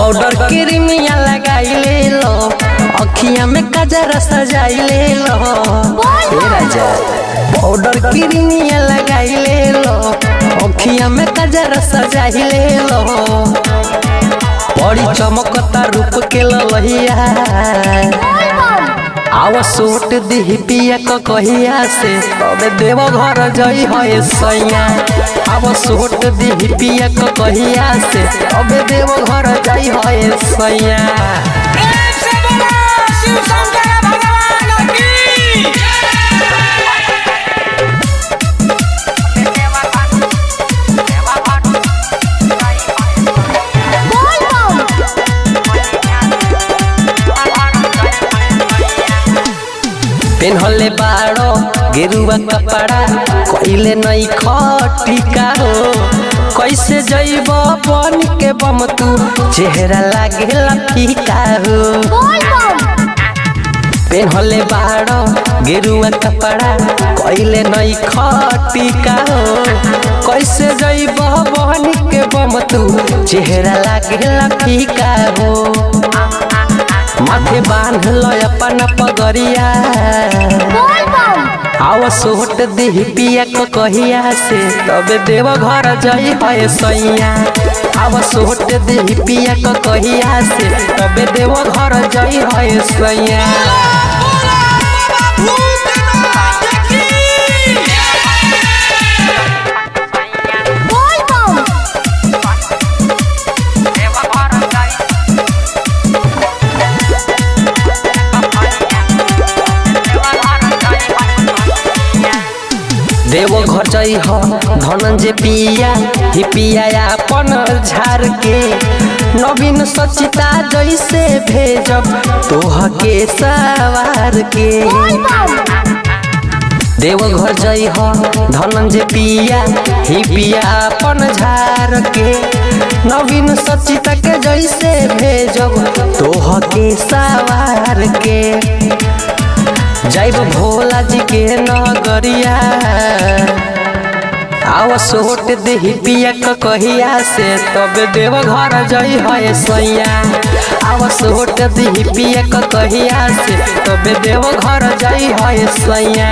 Powder Crimea लगाई ले लो, अखिया में कजरा सजाई ले लो। ए राजा, पाउडर क्रीमिया लगाई ले लो, अखिया में कजरा सजाई ले लो। बड़ी चमकता रूप के ललहिया, आवा सूट दिही पिया क कहिया से, तबे देव घर जई है सैया। आवा सूट दिही पिया क कहिया से, तबे देव घर जई है सैया। प्रेम से बोलो शिव शंकर भगवान की। पेन्हले बाड़ो गेरुआ कपड़ा, कइले नहीं खटिका हो। कैसे जइब बन के बम तू, चेहरा लागेला फीका हो। पेन्हले बाड़ो गेरुआ कपड़ा, कइले नहीं खटिका हो। कैसे जइब बन के बम तू, चेहरा लागेला फीका हो। माथे बांध लो अपन पगरिया, आवा सोट दिही पिया क कहिया से, तबे देव घर जई है सैया। आवा सोट दिही पिया क कहिया से, तबे देव घर जई है सैया। बोला बाबा भूतनाथ की। देव घर जई हो धनंजय पिया, ही पिया अपन झार के। नवीन सचिता जैसे भेजब तोह के सवार के। देव घर जई हो धनंजय पिया, ही पिया अपन झार के। नवीन सचिता के जैसे भेजब तोह के सवार के। जाइब भोला जी के नगरिया, आवा सोट दिही पिया क कहिया से, तबे देव घर जई है सैया। आवा सोट दिही पिया क कहिया से, तबे देव घर जई है सैया।